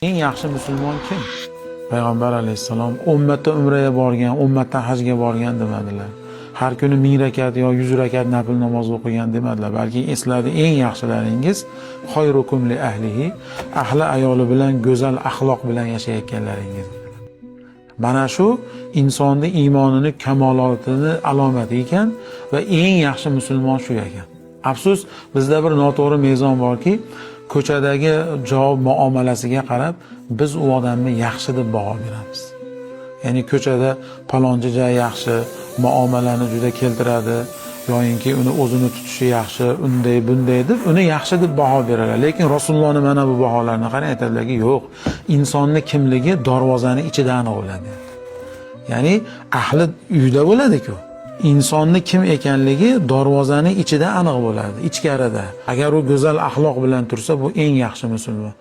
Eng yaxshi musulmon kim? Payg'ambar alayhissalom 10 marta umraga borgan, 10 marta hajga borgan demadilar. Har kuni 1000 rakat yo 100 rakat nafl namoz o'qigan demadilar, balki sizlarning eng yaxshilaringiz xoyrukum li ahlihi, ahli ayoli bilan go'zal axloq bilan yashayotganlaringiz. Mana shu insonni iymonini kamolotini alomati ekan va eng yaxshi musulmon shu ekan. Afsus, bizda bir noto'g'ri mezon borki, ko'chadagi javob muomalasiga qarab biz u odamni yaxshi deb baho beramiz. Ya'ni ko'chada palonchi joy yaxshi, muomalani juda keltiradi, yoyinki uni o'zini tutishi yaxshi, unday bunday deb uni yaxshi deb baho beradilar. Lekin Rasulullohning mana bu baholarini qarang, aytadilarki, yo'q, insonni kimligi darvozani ichida aniq bo'ladi. Ya'ni ahli uyda bo'ladi-ku. Insonni kim ekanligi darvozani ichida aniq bo'ladi, ichkarida. Agar u go'zal axloq bilan tursa, bu eng yaxshi musulmon.